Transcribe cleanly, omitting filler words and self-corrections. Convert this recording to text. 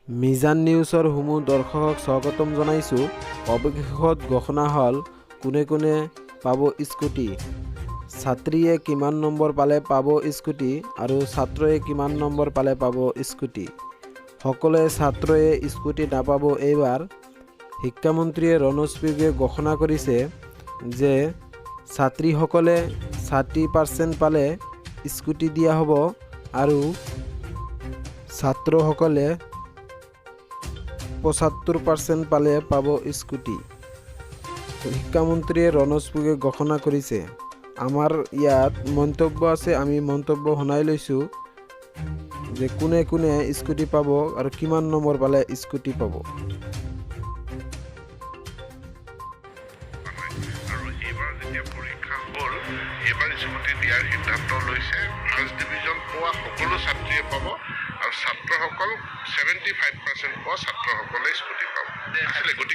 মিজান নিউজৰ সমূহ দৰ্শকক স্বাগতম জনাইছোঁ। অৱশেষত ঘোষণা হ'ল কোনে কোনে পাব স্কুটি, ছাত্ৰীয়ে কিমান নম্বৰ পালে পাব স্কুটি আৰু ছাত্ৰই কিমান নম্বৰ পালে পাব স্কুটি। সকলোৱে ছাত্ৰয়ে স্কুটি নাপাব। এইবাৰ শিক্ষামন্ত্ৰীয়ে ৰণোজ পেগুৱে ঘোষণা কৰিছে যে ছাত্ৰীসকলে 60% পালে স্কুটি দিয়া হ'ব আৰু ছাত্ৰসকলে 75% পালে পাব স্কুটি। শিক্ষামন্ত্ৰীয়ে ৰণোজ পেগুৱে ঘোষণা কৰিছে। আমাৰ ইয়াত মন্তব্য আছে, আমি মন্তব্য শুনাই লৈছোঁ যে কোনে কোনে স্কুটি পাব আৰু কিমান নম্বৰ পালে স্কুটি পাব। আৰু এইবাৰ যেতিয়া পৰীক্ষা হ'ল, এইবাৰ স্কুটি দিয়াৰ সিদ্ধান্ত লৈছে। ফাৰ্ষ্ট ডিভিজন পোৱা সকলো ছাত্ৰীয়ে পাব আৰু ছাত্ৰসকল 75% পোৱা ছাত্ৰসকলে স্কুটি পাব আছিলে। গতিকে